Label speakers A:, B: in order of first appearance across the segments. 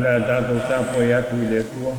A: Le a tatou tapuai atu i le Atua.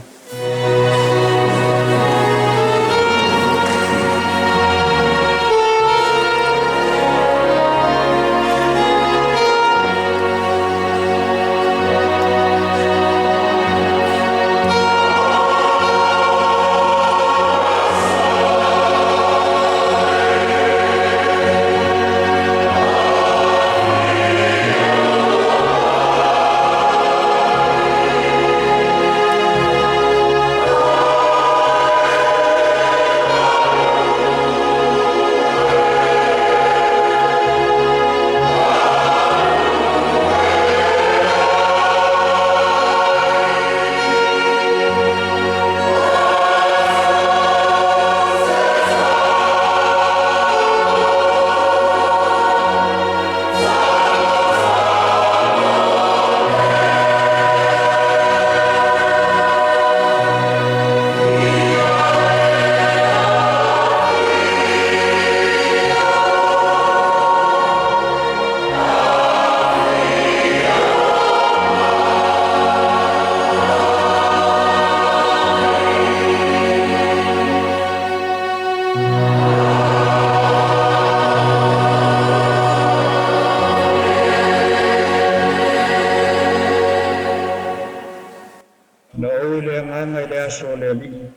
A: Na ou i le agaga i le aso o le Alii,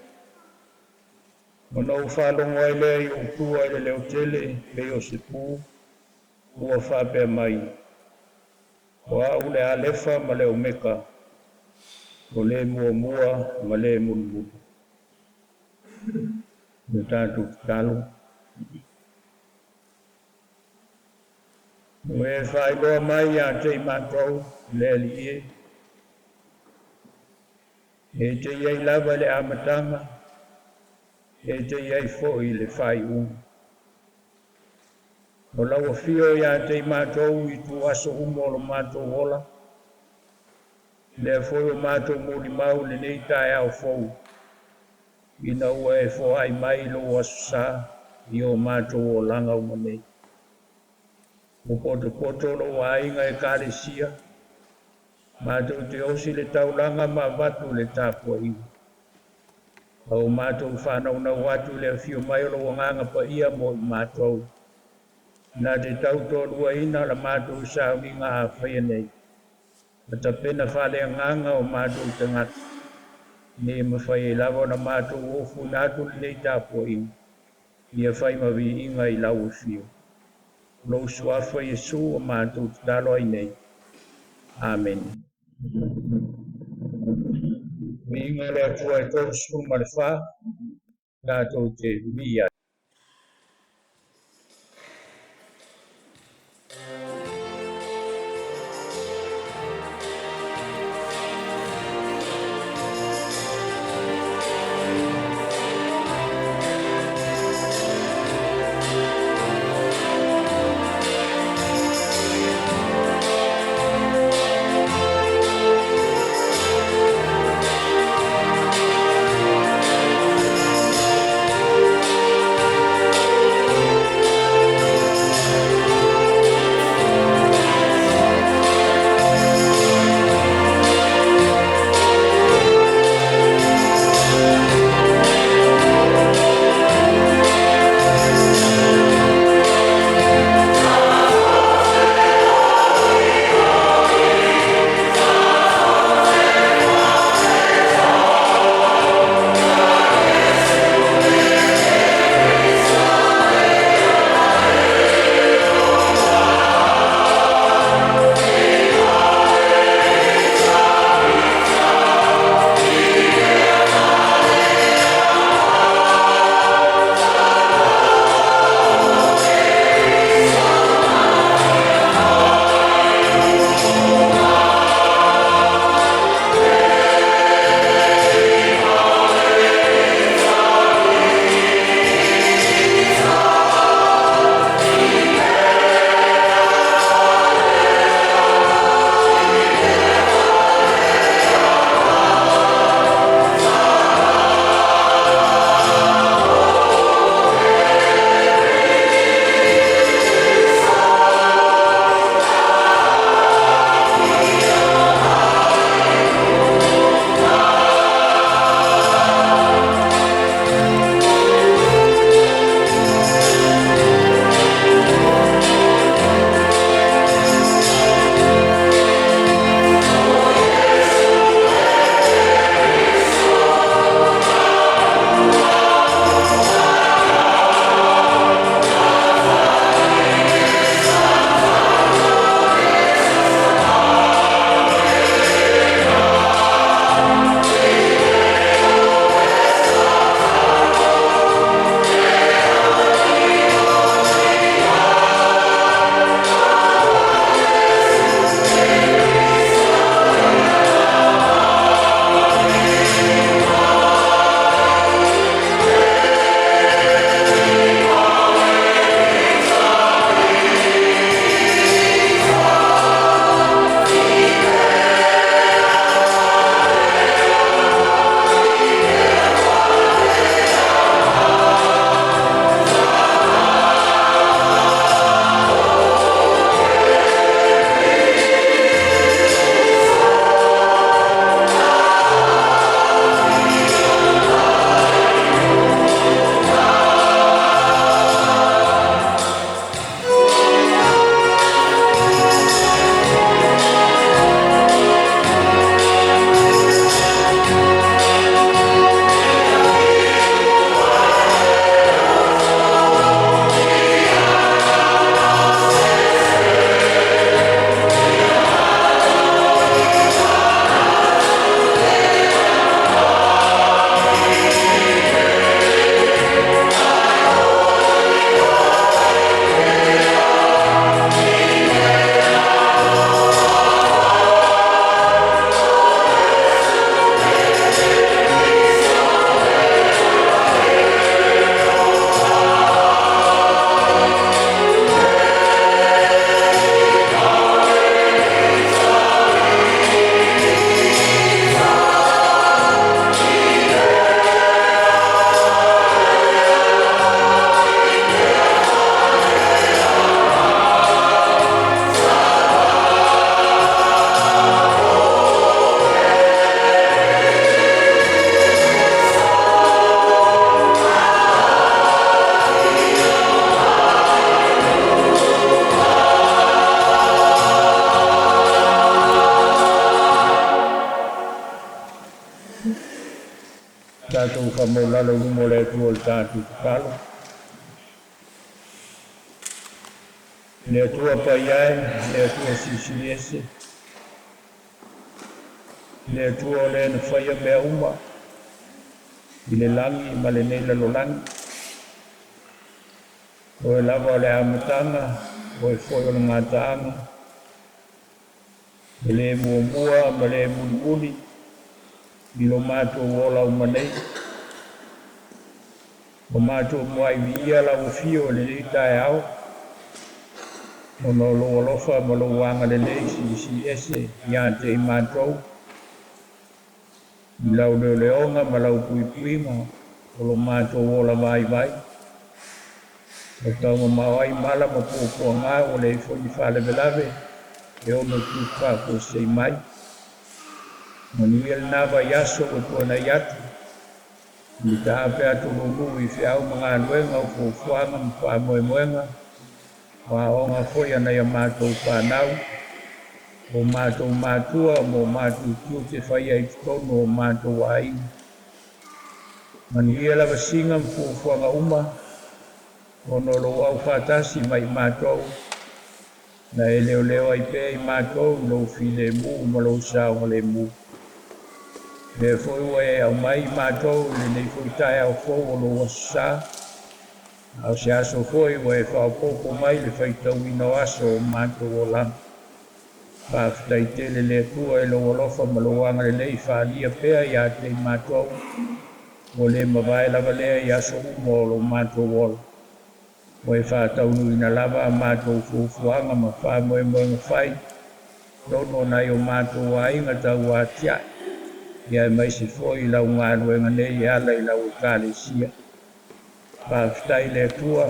A: ona ou faalogo ai lea i ou tua i le leotele pei o se pu, ua faapea mai, O au le Alefa ma le Omeka, o le muamua ma le mulimuli. Le tatou tatalo. Ua e faailoa mai ia te i matou, le Alii e, e te i ai lava i le amataga, e te i ai foi i le faaiuga. O lau afio ia te i matou i ituaso uma o lo matou ola, lea foi o matou molimau i lenei taeao fou, ina ua e foai mai lou Aso Sa i o matou olaga uma nei. Ua potopoto lou aiga Ekalesia, matou te osi le taulaga ma avatu le tapuaiga. A ua matou faanaunau atu i le afio mai o lou Agaga Paia mo i matou, na te tautoaluaina la matou sauniga a faia nei, ma tapena faaleagaga o matou tagata, ina ia mafai ai lava ona matou ofuina atu lenei tapuaiga, ia fai ma viiga i lau afio. Lou Suafa Iesu ua matou tatalo ai nei. Amene. Viiga i le Atua e 34, tatou te vivii ai. Tatou faamaulalo i luma o le Atua i le tatou tatalo. Le Atua paia e, le Atua silisili ese, le Atua o le na faia mea uma i le lagi ma lenei lalolagi. Oe lava o le amataga, oe foi o le gataaga, e le muamua ma le mulimuli i lo matou ola uma nei. Ua matou muai viia lau afio i lenei taeao, ona o lou alofa ma lou agalelei silisili ese ia te i matou, i lau leoleoga ma lau puipuiga o lo matou ola vaivai. Ua taumamao ai mala ma puapuaga ua leai foi ni faalavelave e ono tupu faafuasei mai. Manuia lena vaiaso ua tuanai atu, i le taape atu o lou nuu i feau ma galuega o fuafuaga ma faamoemoega, o aoga foi a nai a matou fanau, o matou matua ma o matou tiute faia i totonu o matou aiga. Manuia lavasiga ma fuafuaga uma, ona o lou aufaatasi ma i matou, na e leoleo ai pea i matou i lou filemu ma lou saogalemu. Lea foi ua e aumai i matou i lenei foi taeao fou o lou Aso Sa, a o se aso foi ua e faaopoopo mai le faitauina o aso o matou olaga. Faafetai tele le Atua i lou alofa ma lou agalelei faaalia pea ia te i matou, ua le mavae lava lea i aso uma o lo matou ola. Ua e faataunuuina lava a matou fuafuaga ma faamoemoega fai, totonu o nai o matou aiga tauatiae, ia aemaise foi i lau galuega nei e ala i lau Ekalesia. Faafetai i le Atua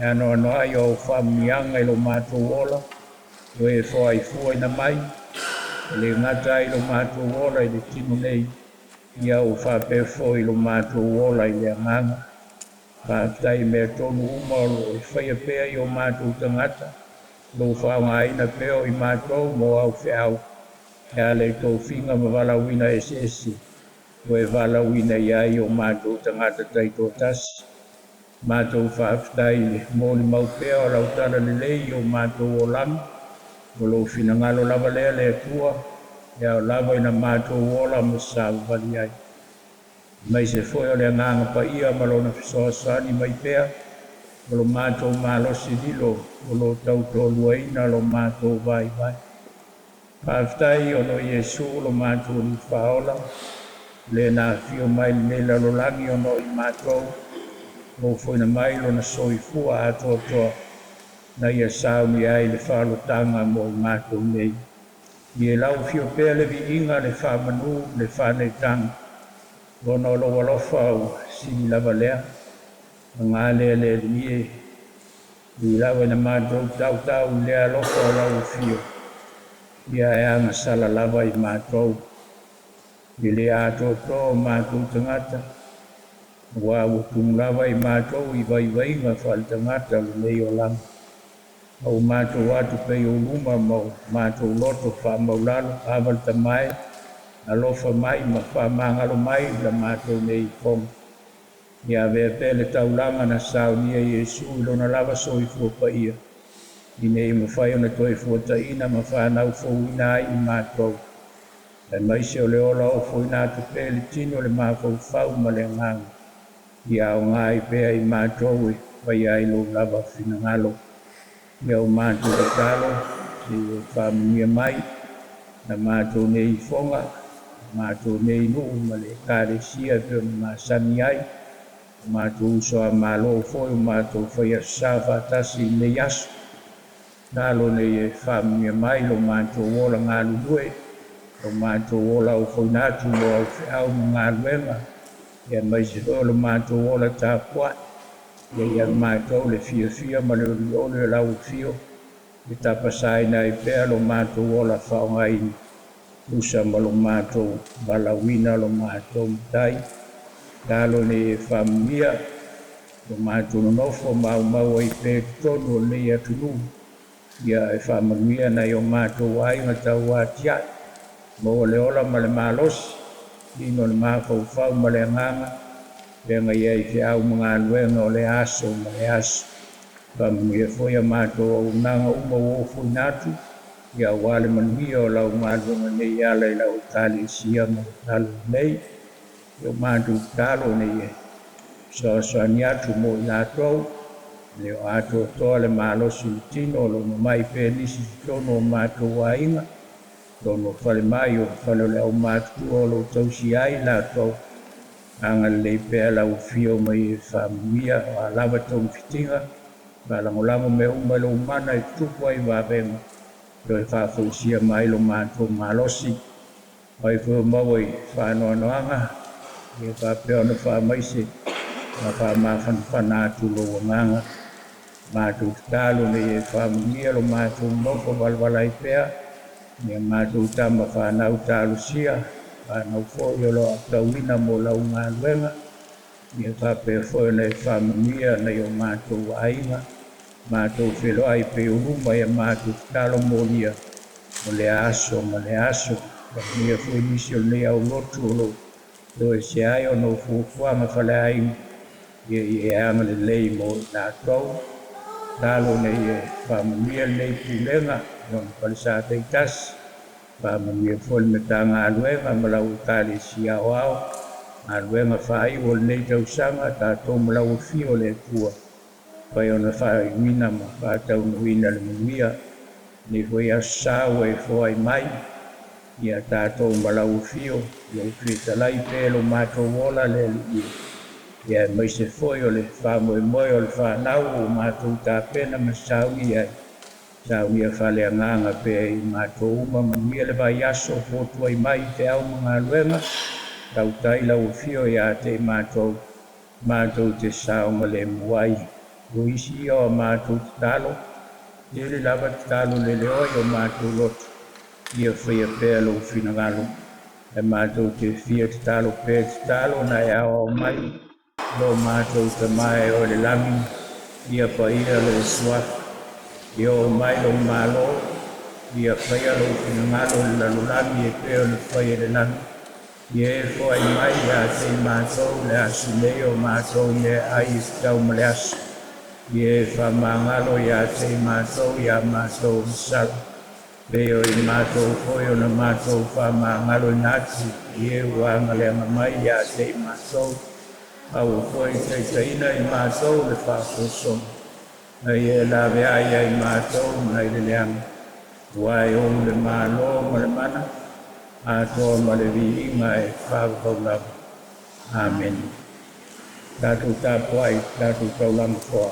A: e anoanoai o au faamanuiaga i lo matou ola, ua e foaifuaina mai, e le gata ai lo matou ola i le tino nei, ia ua faapea foi lo matou ola i le agaga. Faafetai i mea tonu uma o lo o e faia pea i o matou tagata, lou faaaogaina pea o i matou mo au feau, e ala i tofiga ma valaauina eseese ua e valaauina i ai o matou tagata taitoatasi. Matou faafetai i le molimau pea o lau talalelei i o matou olaga, o lou finagalo lava lea le Atua, e ao lava ina matou ola ma savavali ai. Aemaise foi o le Agaga Paia ma Lona fesoasoani mai pea o lo matou malosi lilo o lo o tautoaluaina lo matou vaivai. Faafetai ona o Iesu lo matou Alii Faaola, le na afio mai i lenei lalolagi ona o i matou, ua ofoina mai Lona soifua atoatoa na Ia saunia ai le faaolataga mo i matou nei. Ia i lau afio pea le viiga, le faamanu, le faaneetaga, ona o lou alofa ua sili lava lea. Paga lea le Alii e, ui lava ina matou tautau i lea alofa o lau afio, ia e agasala lava i matou, i le atoatoa o matou tagata, aua ua tumu lava i matou i vaivaiga faaletagata o lenei olaga. A ua matou atu pea i ou luma ma o matou loto faamaulalo, Ava le Tama e, alofa mai ma faamagalo mai la matou nei ifoga. Ia avea pea le taulaga na saunia Iesu i lona lava soifua paia, ina ia mafai ona toe fuataina ma fanau fouina ai i matou, aemaise o le ola ofoina atu pea i le tino, le mafaufau ma le agaga, ia aoga ai pea i matou e faia ai lou lava finagalo. Ia o matou tatalo, se i e faamanuia mai la matou nei ifoga, matou nei nuu ma le Ekalesia e pei ona masani ai, o matou uso a Malo foi o matou fai aso sa faatasi i lenei aso. Talo ina ia e faamanuia mai lo matou ola galulue, lo matou ola ofoina atu mo au feau ma galuega, aemaise foi o lo matou ola tapuai. Ia ia matou le fiafia ma le olioli o lau afio, e tapasaina ai pea lo matou ola faaaogaina, tusa ma lo matou valaauina lo matou Matai. Talo ina ia e faamanuia lo matou nonofo maumau ai pea i totonu o lenei atunuu, ia e faamanuia nai o matou aiga tauatiae, maua le ola ma le malosi, tino le mafaufau ma le agaga, feagai ai i feau ma galuega o lea aso ma lea aso. Faamanuia foi a matou auaunaga uma ua ofoina atu, ia aua le manuia o lau galuega nei e ala i lau Ekalesia ma le talalelei. Ia o matou tatalo ina ia e fesoasoani atu mo i latou, e le o atoatoa le malosi o le tino, o lo o mamai pea nisi i totonu o matou aiga, totonu o falemai o fale o le aumatutua o lo o tausia ai latou. Agalelei pea lau afio ma e faamanuia, o a lava togafitiga, faalagolago mea uma i lou mana e tutupu ai vavega, toe faafoisia mai lo matou malosi. O ai foi o maua i faanoanoaga, ia faapea ona faamaise ma faamafanafana atu lou agaga. Matou tatalo ina ia e faamanuia lo matou nonofo valavala ai pea, ia matou tama fanau talosia, fanau foi o lo o aotauina mo lau galuega, ia faapea foi ona e faamanuia nai o matou aiga, matou feiloai pei o luma i a matou tatalo molia o lea aso ma lea aso. Faamanuia foi nisi o lenei aulotu o lo o toesea ai ona o fuafuaga faaleaiga, ia e agalelei mo i latou. Tatalo ina ia e faamanuia lenei pulega i ona falesa taitasi, faamanuia foi le Matagaluega ma lau Ekalesia Aoao, galuega faaiu o lenei tausaga, tatou ma lau afio le Atua, mafai ona faaiuina ma faataunuuina i le manuia. Lenei foi Aso Sa ua e foai mai, ia tatou ma lau afio, lou fetalai pea i lo matou ola le Alii e, ia aemaise foi o le faamoemoe o le fanau ua matou tapena ma sauni i ai, saunia faaleagaga pea i matou uma, manuia le vaiaso o fotuai mai i feau ma galuega, tautai lau afio ia te i matou, matou te saogalemu ai. O isi ia o a matou tatalo, tele lava tatalo leleoa i o matou loto, ia faia pea lou finagalo. Ae matou te fia tatalo pea i tatalo na e aoao mai, lo matou Tama e o i le lagi, ia paia lou suafa, ia oo mai lou Malo, ia faia lou finagalo i le lalolagi e pei ona faia i le lagi. Ia e foai mai ia te i matou i le aso nei o matou meaai e tatau ma le aso. Ia e faamagalo ia te i matou i a matou agasala, pei o i matou foi ona matou faamagaloina atu i e ua agaleaga mai ia te i matou. Aua foi ne i taitaiina i matou i le faasoasoga, a ia e laveai ia i matou mai le leaga, aua e ou le Malo ma le mana, atoa ma le viiga e faavavau lava. Amene. Tatou tapuai, tatou taulaga foa.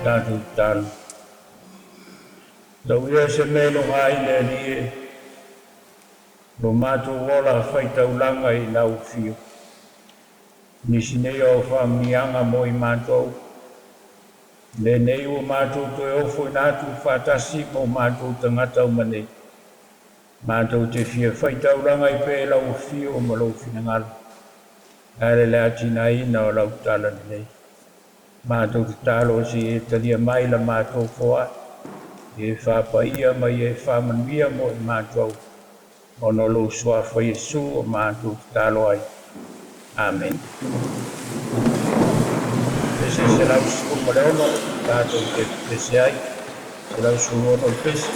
A: Tatou tatalo. Tau ia se mea e loga ai le Alii e, lo matou ola faitaulaga i lau afio. Nisi nei o au faamanuiaga mo i matou, lenei ua matou toe ofoina atu faatasi ma o matou tagata uma nei. Matou te fia faitaulaga ai pea i lau afio ma lou finagalo, e ala i le atinaeina o lau talalelei. Matou tatalo se i e talia mai la matou foai, ia e faapaia ma ia e faamanuia mo i matou, ona o lou suafa Iesu o matou tatalo ai. Amene. Pese 116, tatou te pese ai, 116 le pese.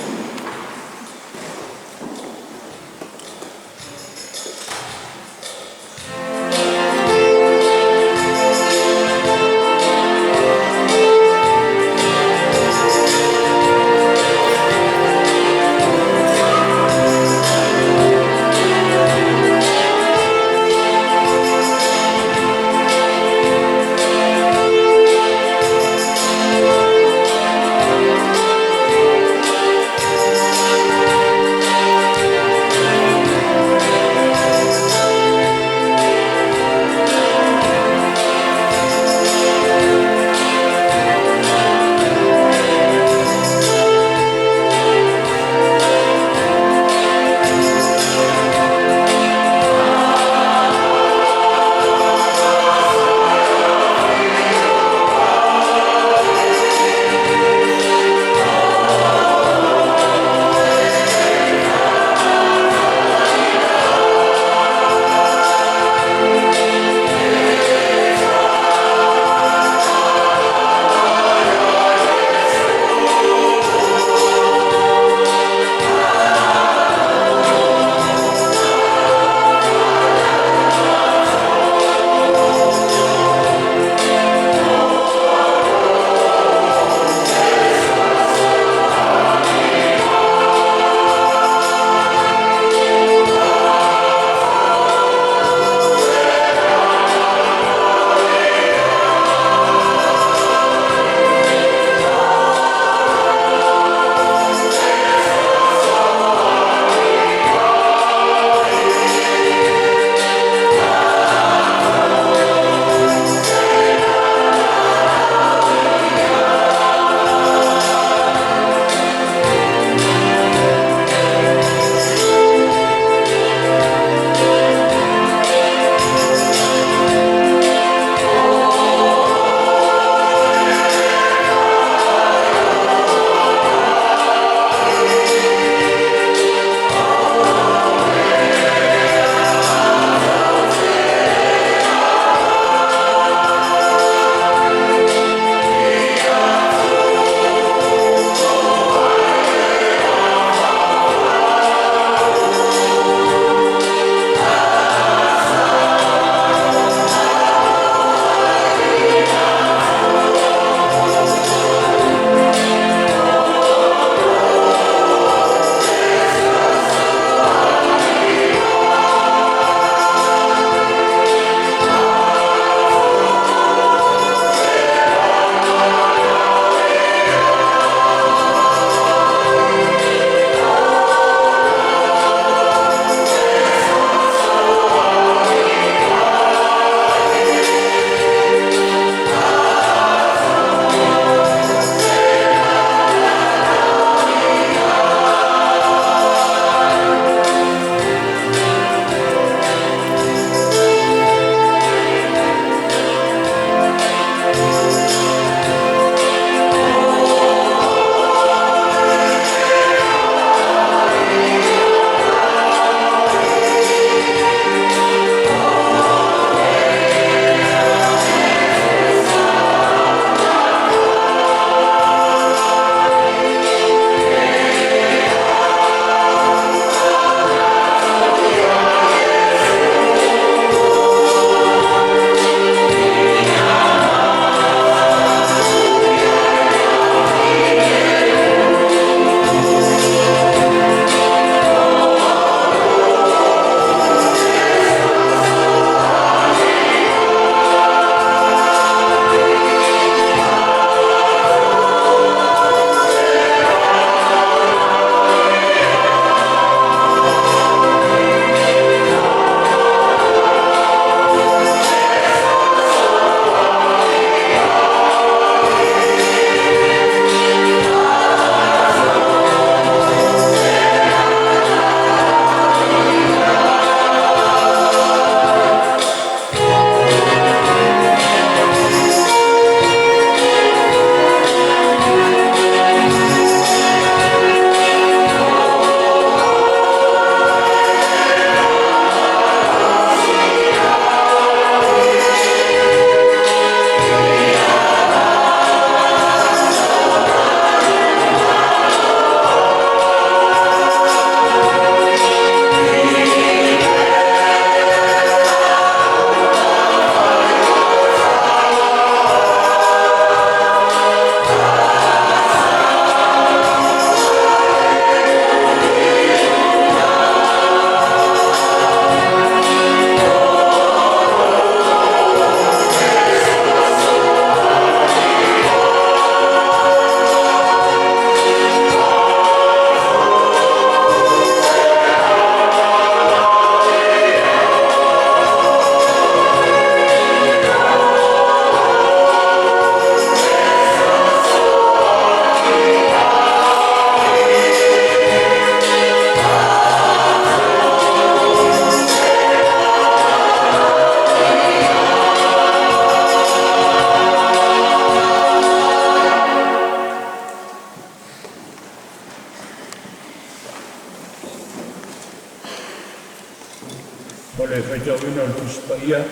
A: faitauina o le Tusi Paia,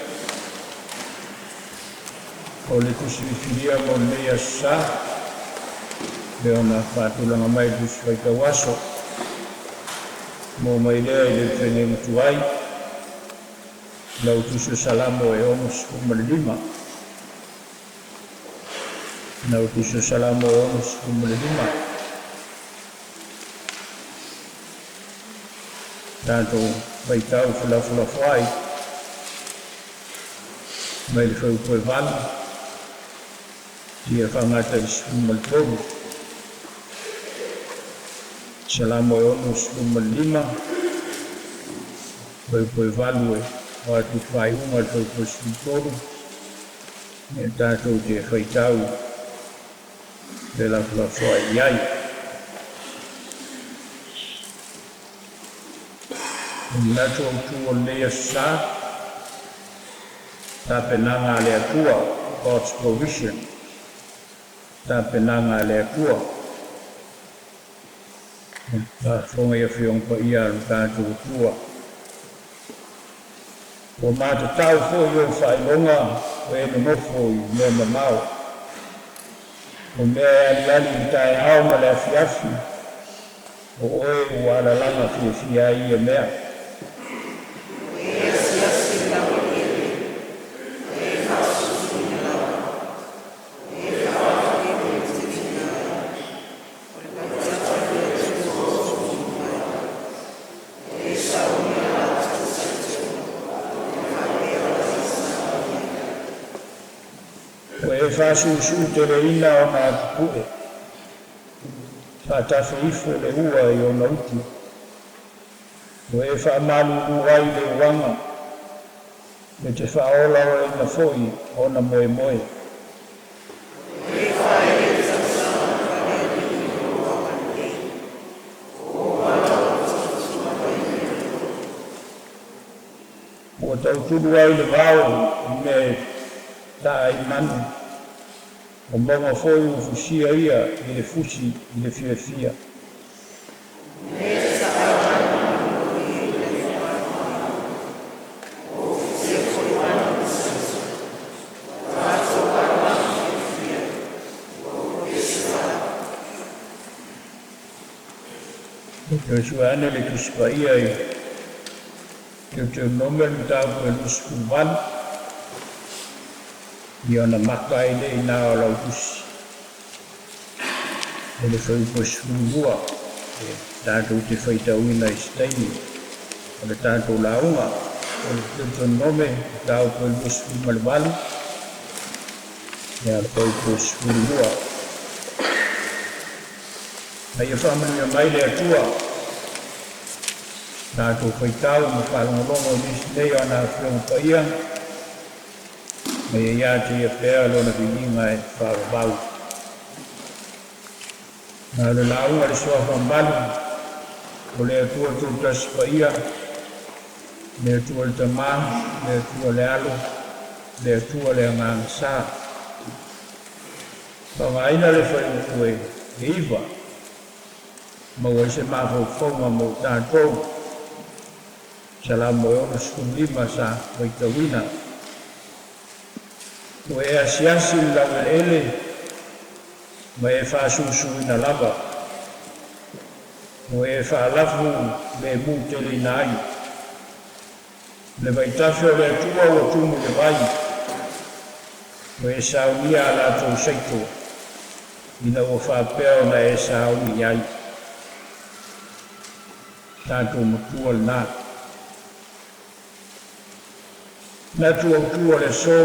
A: o le Tusi Filifilia mo lenei Aso Sa, e pei ona faatulaga mai i le Tusi Faitau Aso. Maua mai lea i le feagaiga tuai, lau Tusi o Salamo e 65. Lau Tusi o Salamo e 65. Tatou faitau felafolafoai mai le fuaiupu e 8 seia faagata i le 13. Salamo e 65, fuaiupu e 8 e oo atu i le faaiuga o le fuaiupu e 13, ia tatou te faitau felafolafoai i ai. O le manatu autu o lenei Aso Sa, Tapenaga a le Atua, God's Provision, Tapenaga a le Atua. Faafofoga i Afioga Paia a lo tatou Atua. Ua matatau foi ou faailoga o e nonofo i mea mamao. O mea e aliali i le taeao ma le afiafi, o oe ua alalaga fiafia ai ia mea.
B: Ua e asiasi i le laueleele, ua e faaususuina lava, ua e faalafulelu e te viga ai, o le vaitafe o le Atua ua tuuina mai, ua e saunia a latou saito e faapea ona e saunia ai.
A: Ua e faasuusuuteleina ona atupue, faatafe ifo le ua i ona utu. Ua e faamalulu ai le uaga, e te faaolaolaina foi ona moemoe.
B: Ua e faaele le tausama ma le alii i lou agalelei, o ou ala ua tautua mai ai le Atua.
A: Ua tautulu ai le vao i mea e taa ai manu, o mauga foi ua fusia ia i le fusi i le fiafia.
B: O mea e taa ai manu i momoli ai le faamamalu, ua ou fusia foi manu ma saito. O latou alalaga fiafia, ua ou pepesi lava.
A: Toe sue ane le Tusi Paia i Deuteronome le mataupu e 28, ia ona maka ai lea i ina o lau tusi e le fuaiupu e 12 e tatou te faitauina i se taimi o le tatou lauga. O le Deuteronome mataupu e 28, ia le fuaiupu e 12. A ia faamanuia mai le Atua tatou faitau ma faalogologo i nisi nei o ana Afioga Paia, ma ia ia te ia pea Lona viiga e faavavau. Ma o le lauga le Suafa Malu o le Atua Toatasi Paia, le Atua le Tama, le Atua le Alo, le Atua le Agaga Sa. Faaaogaina le fuaiupu e 9, maua ai se mafaufauga mo tatou. Salamo e 65 sa faitauina. Ua e asiasi i le laueleele ma e faasusuina lava. Ua e faalafu le e mu teleina ai. Le vaitafe o le Atua ua tumu i le vai. Ua e saunia a latou saito ina ua faapea ona e sauni i ai. Tatou Matua lena. Manatu autu o le aso,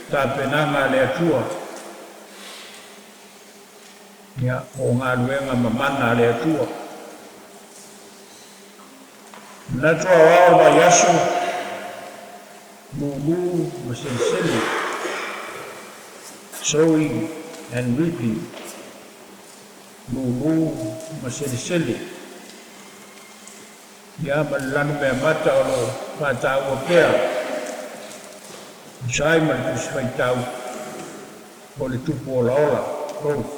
A: tapenaga a le Atua, ia, o galuega mamana a le Atua. Manatu aoao o vaiaso, lulu ma selesele, sowing and reaping, lulu ma selesele. Ia ma le lanumeamata o lo o faataua pea tusa ai ma le Tusi Faitau o le Tupu Olaola, Growth,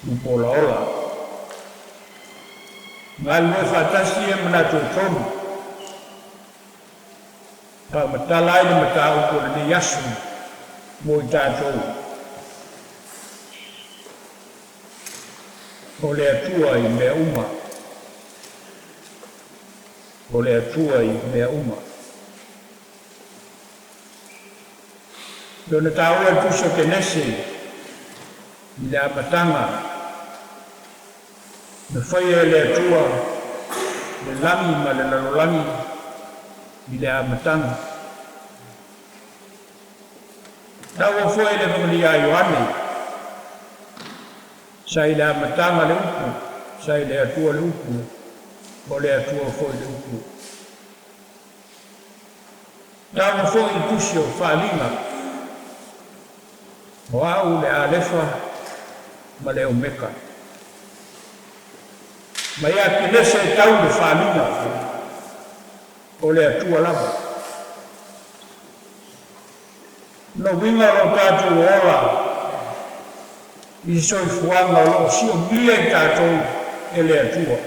A: Tupu Olaola. Galulue faatasi ia manatu e tolu. Faamatala ai le mataupu o lenei aso mo i tatou, O le Atua i mea uma. O le Atua i mea uma. E pei ona taua e le Tusi o Kenese i le amataga, na faia e le Atua le lagi ma le lalolagi i le amataga. Taua foi e le Evagelia a Ioane, Sa i le amataga le Upu, sa i le Atua le Upu, o le Atua foi le Upu. Taua foi i le Tusi o Faaaliga, O Au le Alefa ma le Omeka. Ma ia Kenese e tau le Faaaliga, o le Atua lava. Lona uiga o lo tatou ola i se soifuaga o lo o siomia i tatou e le Atua.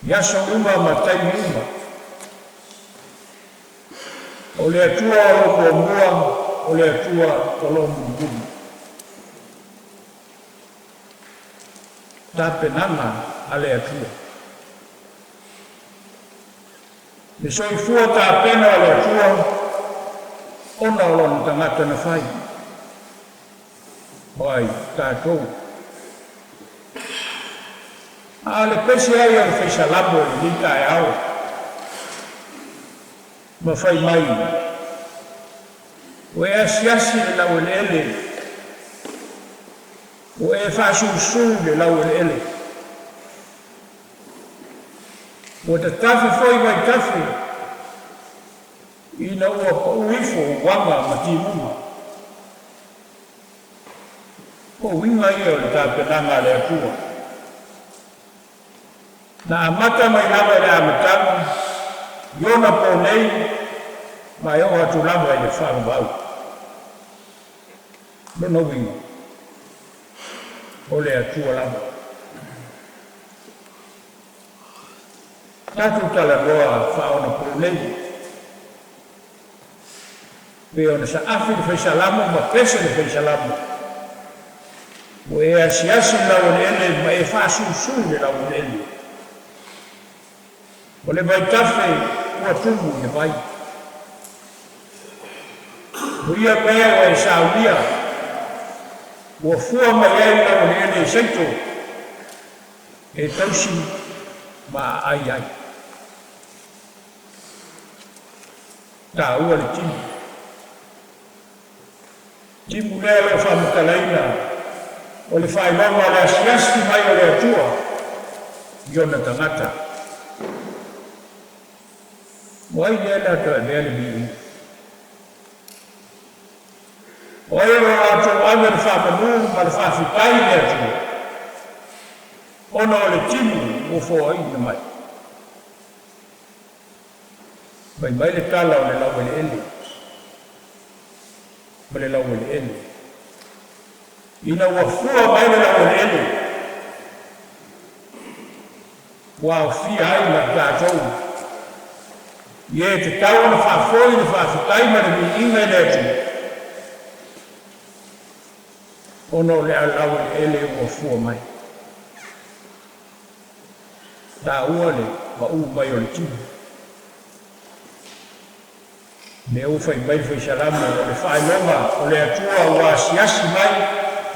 A: I aso uma ma taimi uma. O le Atua o lo o muamua, o le Atua o lo o mulimuli. Tapenaga a le Atua. Le soifua tapena o le Atua ona o Lona tagata na fai. O ai tatou? A o le pese ai o le Fai Salamo i lenei taeao, ma fai mai, Ua e asiasi i le laueleele, ua e faasusu i le laueleele. Ua tatafe foi vaitafe ina ua pau ifo uaga ma timuga. O uiga ia o le tapenaga a le Atua. Na amata mai lava i le amataga i ona po nei ma e oo atu lava i le faavavau. Lona uiga, o le Atua lava. Tatou talanoa faaonapo nei. Pei ona saafi le Fai Salamo ma pese le Fai Salamo, Ua e asiasi i le laueleele ma e faasusu i le laueleele. O le vaitafe ua tumu i le vai. O ia mea ua e saunia, ua fua mai ai le laueleele i Saito e tausi ma aai ai. Taua le timu. Timu lea o lo o faamatalaina o le faailoga o le asiasi mai o le Atua i ona tagata. O ai lea na toe avea le viiga? O ai o lo o latou ave le faamanu ma le faafetai i le Atua ona o le timu ua foaina mai? Fai mai le tala o le laueleele ma le laueleele. Ina ua fua mai le laueleele, ua aofia ai ma tatou i e tatau ona faafoi le faafetai ma le viiga i le Atua, ona o le laueleele ua fua mai. Taua le pau mai o le tino. Mea ua fai mai le Fai Salamo, o le faailoga o le Atua ua asiasi mai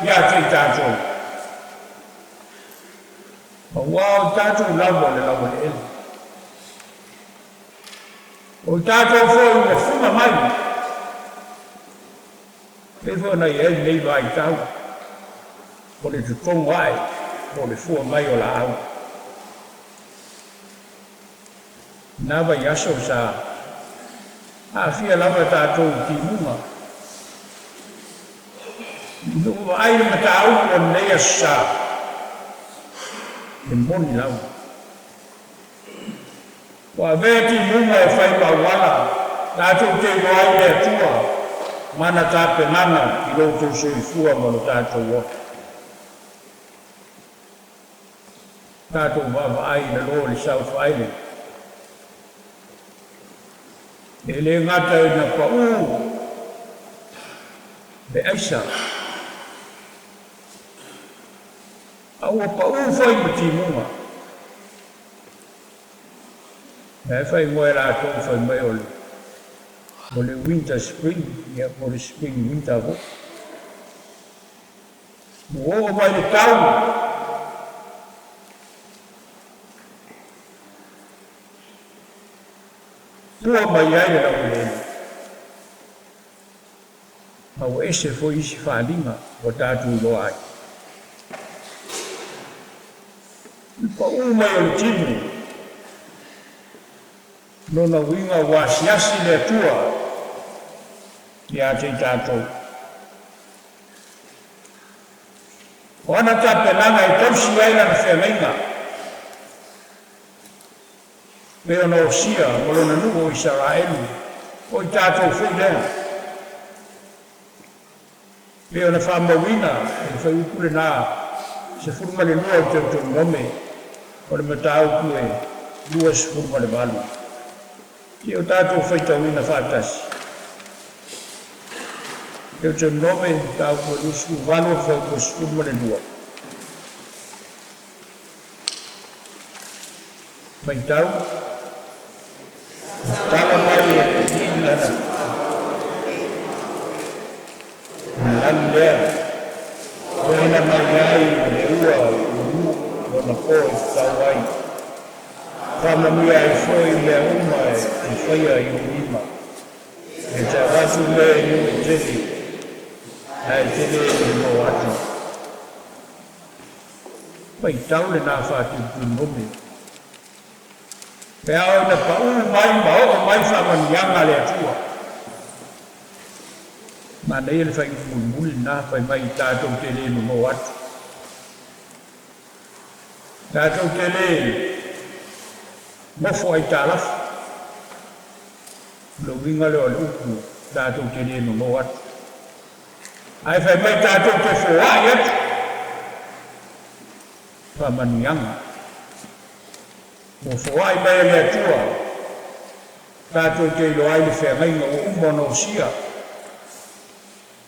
A: ia te i tatou. Aua o tatou lava o le laueleele. O tatou foi ua fuga mai. Pei foi ona i ai lenei vaitau o le totogo ae po o le fua mai o laau. I na vaiaso sa aafia lava tatou i timuga. Ina ua vaai le mataupu o lenei aso sa, e moni lava. Ua avea timuga e fai ma auala tatou te iloa ai le Atua ma ana tapenaga i lo outou soifua ma lo tatou ola. Tatou vaavaai i lalo i le South Island. E le gata ina paʻū le aisa, a ua paʻū foi ma timuga. Lea e faaigoa e latou fai mai o le o le winter spring, ia po o le spring winter foi. Ua oo mai le tau. Pua mai ai le laueleele, ma ua ese foi isi faaaliga ua tatou iloa ai. I le paʻū mai o le timu, lona uiga ua asiasi le Atua ia te i tatou. O ana tapenaga e tausi ai lana feagaiga. Pei ona osia ma lona nuu o Isaraelu, o i tatou foi lea. Pei ona faamauina e le fuaiupu lena 12 o Teutonome o le mataupu e 28. Seia o tatou faitauina faatasi. Teutonome, mataupu e 28 o le fuaiupu e 12. Faitau, Tala mai e le Alii lana lagi lea, Wela mai ai le ua i ulu lona po e tatau ai, Faamanuia ai foi mea uma e faia i ou lima, E te avatu mea i nuu e tele, ae e te le nono atu. Faitau lena faatulutulunome. Pe a ina paʻū mai ma oo mai faamanuiaga a le Atua. Manaia le faaiupu mulimuli lena, fai mai tatou te le nono atu. Tatou te le nofo aitalafu. O le uiga lea o le upu tatou te le nono atu. Ae fai mai tatou te foai atu faamanuiaga. Ua foai mai e le Atua tatou te iloa ai le feagaiga ua uma ona osia.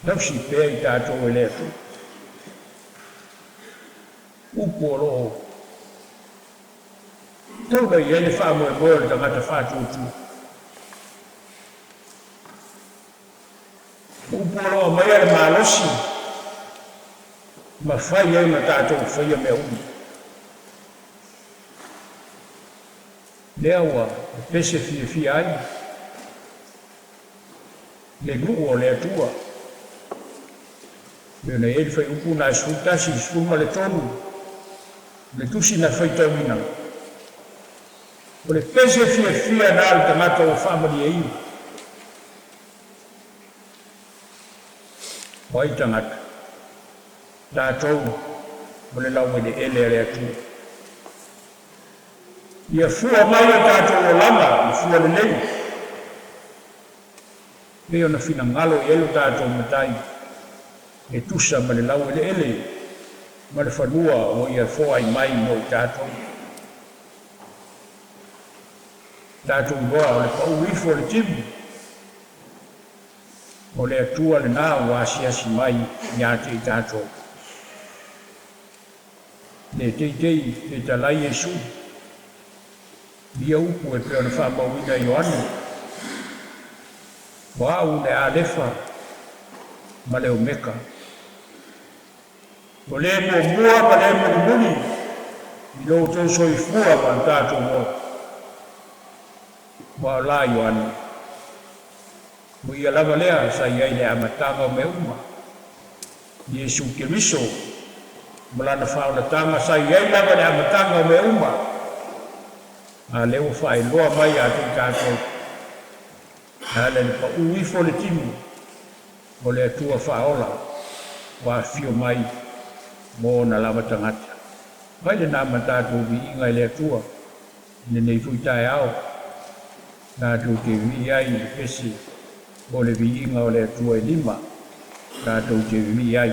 A: Tausi pea i tatou e le Atua. Upu o lo o taula i ai le faamoemoe o le tagata faatuatua. Upu o lo o aumaia le malosi ma fai ai ona tatou faia mea uma. Lea ua pepese fiafia ai le nuu o le Atua. Pei ona i ai le fuaiupu na e 11 i le 13 o le tusi na faitauina. O le pese fiafia na a le tagata ua faamalieina. O ai tagata? Tatou o le laueleele a le Atua. Ia fua mai o tatou olaga i fua lelei, pei ona finagalo i ai lo tatou Matai e tusa ma le laueleele ma le fanua ua Ia foai mai mo i tatou. Tatou iloa o le paʻū ifo o le timu o le Atua lena ua asiasi mai ia te i tatou. Le teitei fetalai Iesu i ia upu e pei ona faamauina e Ioane, O au le Alefa ma le Omeka. O le muamua ma le mulimuli i lo outou soifua ma lo tatou ola. Ua o la Ioane. O ia lava lea sa i ai i le amataga o mea uma, Iesu Keriso ma Lana faaolataga sa i ai lava i le amataga o mea uma, a lea ua faailoa mai ia te i tatou, e ala i le paʻū ifo o le timu o le Atua faaola ua afifio mai mo ona lava tagata. Fai lena ma tatou viiga i le Atua i lenei foi taeao, tatou te vii ai i le pese o le viiga o le Atua e lima, tatou te vii ai.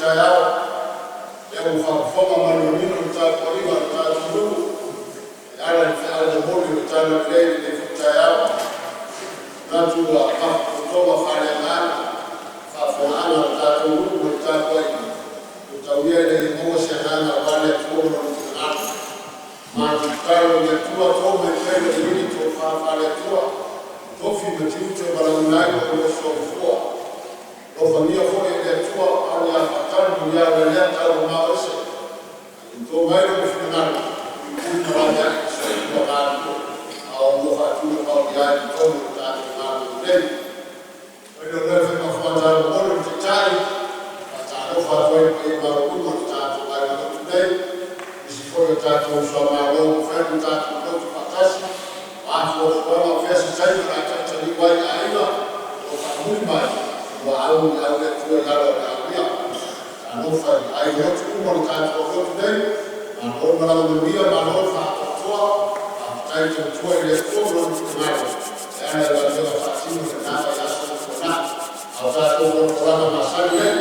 C: Taeao, lea ua faafofoga ma le manino i le tapuaiga a lo tatou atunuu e ala i feau momoli o le Talalelei i lenei foi taeao. E manatu ua mafatotoga faaleagaga le faafofogaaga a lo tatou atunuu ma le tapuaiga, ia tau ia ina ia maua se agaga aua le Atua ma Lona finagalo. Matou tatalo i le Atua, to mai pea i lou alii le tofa faale-Atua, tofi ma tiute valaauina ai lo oulua soifua. Alofagia foi e le Atua ao le a faatali muniao i lea taumamao ese, ae ia to mai Lona finagalo e puipui ma laveai le soifua galulue a o oulua faatulagaolia ai i totonu o le tatou Malo nei. Ona o lea faamafuata momoli o le Taitai, e faatalofa atu ai i le paia maualuga o le tatou aiga lotu nei, nisi foi o tatou uso a Malo ua mafai ona tatou lotu faatasi. O a fuafuaga a o fea se taimi o le a talataliu ai aiga, o lo o faamuli mai ua auliau le Atua i ala o le aulia. Talofa i aiga lotu uma o le tatou aulotu nei, malo le malaga manuia, malo le faatoatoa, faafetai tautua i le Atua ma Lona finagalo e ala i galuega faatino i lena vaiaso ua tuanai. A o tatou folafolaga masani nei,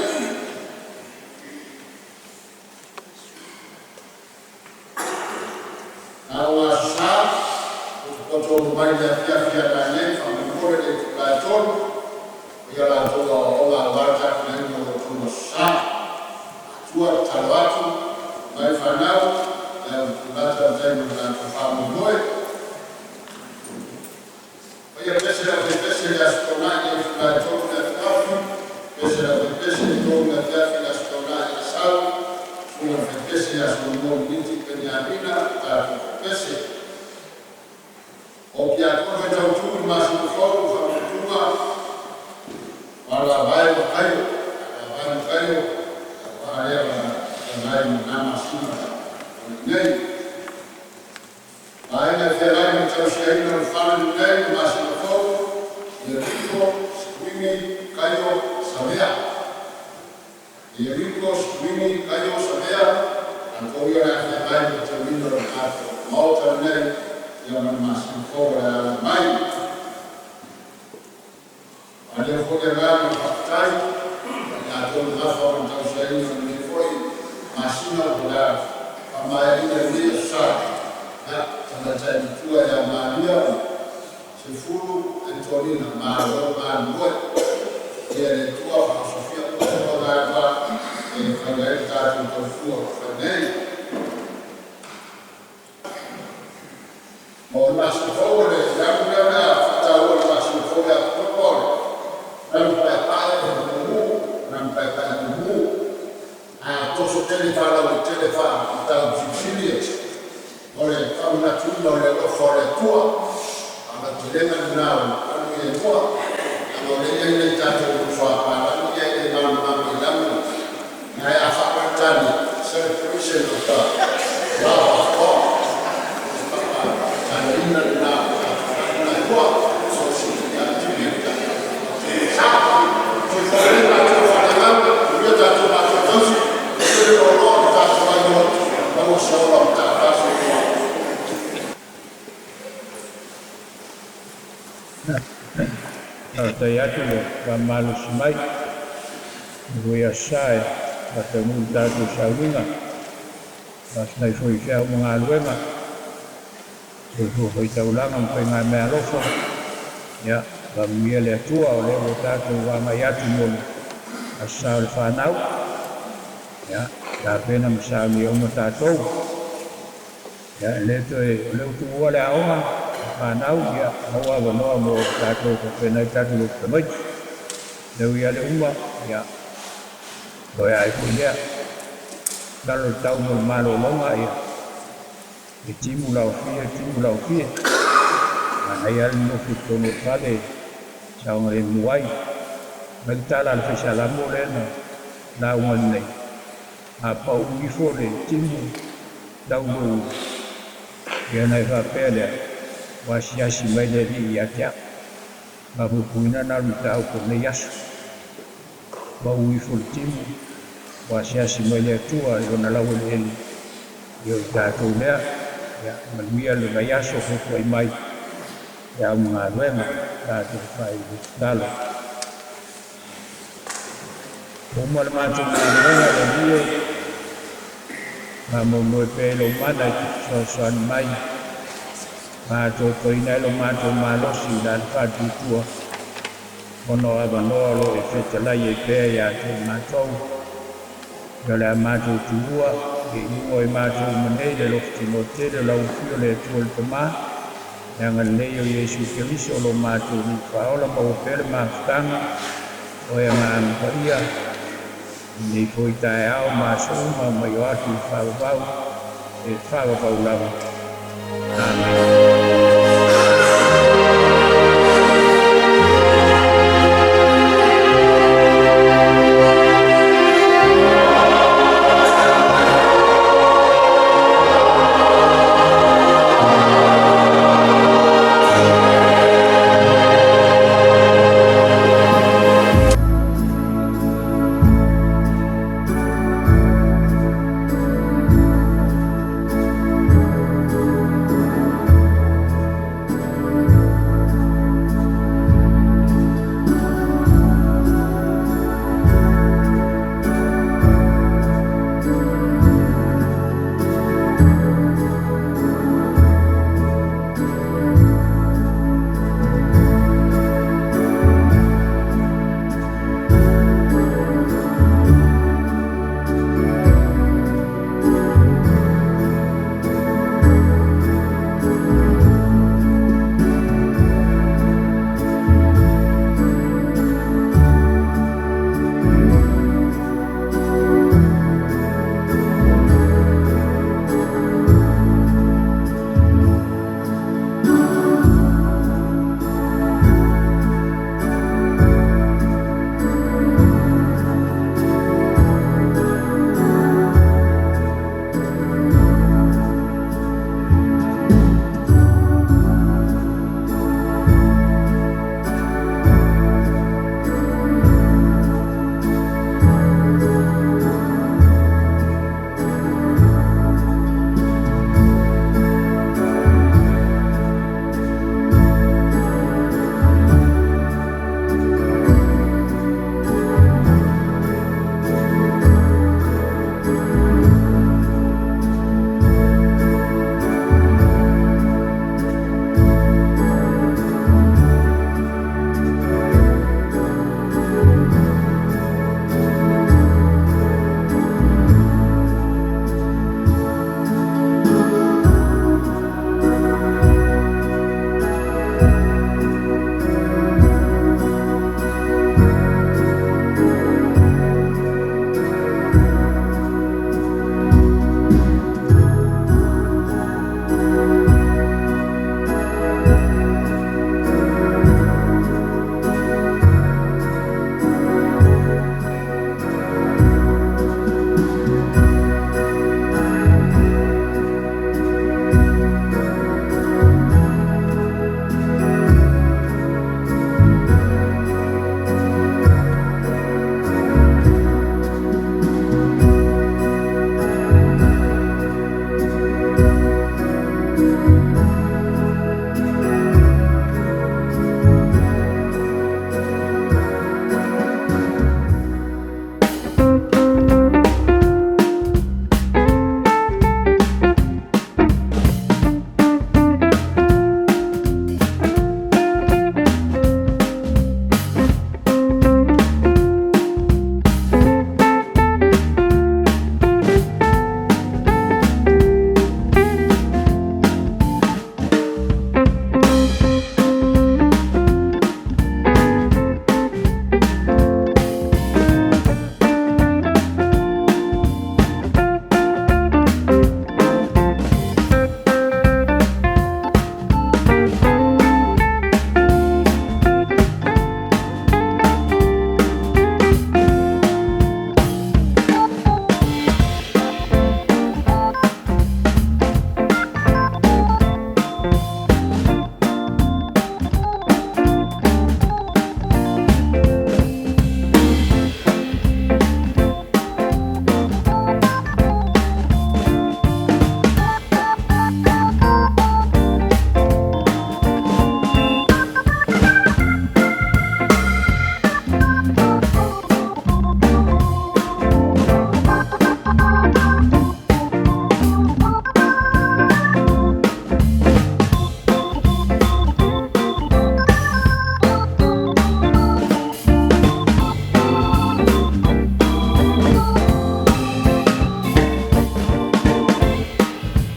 C: na o Aso Sa, potopoto uma mai i le afiafi a nanei, faamolemole i le itula e 3:00 faia la outou aoaoga aua le tapenaina o lo outou Aso Sa. Matua, e tatalo atu mai fanau, ia tulata i le taimi o le tatou faamoemoe. Faia pese le aufaipese i le Aso Toonai i le itula e 3:00 i le afiafi, pese le aufaipese'i le 3:00 i le afiafi i le Aso Toonai a Asau, susuga i le faipese ia Solomon Miti Peniamina le tatou faipese. O Tiakono e tautu i le masina fou, faautuga o Alaavae ma Kaio. Alaavae ma Kaio, auvaa lea o le a feagai ma lena masina ua tuanai nei. Vaega e feagai ma le tausiaina o le fale lenei i le masina fou: Ieriko, Sekuini, Kaio, Savea. Ieriko, Sekuini, Kaio, Savea, latou ia o le a feagai ma le tauiga o le tatou maota lenei ia ma le masina fou o le a alai mai. Faaleo foi le agaga o le faafetai ia i latou na nafa ma le tausiaina o lenei foi masina o le a faamaeaina i lenei Aso Sa, ia, tamaitai matua ia Maria Sefulu Antonina, malo galulue. Ia le Atua faaosofia uma faiva galulue e fai ai le tatou tautua o lo o fai nei. Mo le masina fou, o le alu lea o le a faataua i le masina fou ia Oketopa, o le manu paepae mumu, manu paepae mumu. A toso tele faalauaitele faa-Mataupu Silisili, o le faamanatuina o le alofa o le Atua. A o le aotelega lena o manu ia e lua, leaga o lea e i ai nai tatou uso a palagi ia e le malamalama i le amu lena. Ae a faa-Peretania, celebration of the love of God. Faapalagi lena o tatou manu na e lua. Soifua laia matua faaleagaga, manuia tatou matua tausi, manuia le loaloa o le tatou aiga lotu, maua se ola mata'afa. Soifua.
A: Faafetai atu le faamalosi mai i lenei Aso Sa e faataunuu le tatou sauniga. Faafetai foi i feau ma galuega, soifua faitaulaga ma faigameaalofa. Ia faamanuia le Atua o lea ua tatou agai atu mo le Aso Sa o le fanau. Ia tapena ma saunia uma tatou. Ia e le toe o lea ua tuua le aoga fanau, ia maua avanoa mo tatou faapena ai tatou lotu tamaiti. Leu ia le uma, ia toe ai foi lea. Lalo le tau mo le malologa, ia e timu laofie, timu laofie. Manaia le nofo i totonu o le fale saogalemu ai. Mai le tala a le faisalamo lea na lauga nei. A pau ifo le timu lau lou ia na e faapea lea, ua asiasi mai le Alii ia te au. Faapuipuina na luitau o lenei aso. Pau ifo le timu, ua asiasi mai le Atua i lona laueleele ia o i tatou lea. Ia manuia le vaiaso fotuai mai e au ma galuega tatou fai le tatalo. Ua uma le matou galuega le Alii e, faamoemoe pea i lou mana e te fesoasoani mai, ma atoatoaina ai lo matou malosi i la le faatuatua, ona o avanoa o lo o e fetalai ai pea ia te matou. Ia o le a matou tuua i luga o i matou uma nei le alofa tino tele o lau Afio le Atua le Tamā, le agalelei o Iesu Keriso lo matou Alii Faaola, maua pea le mafutaga o e Agaga Paia lenei foi taeao ma aso uma mai o atu i le faavavau e faavavau lava. Amene.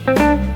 B: Thank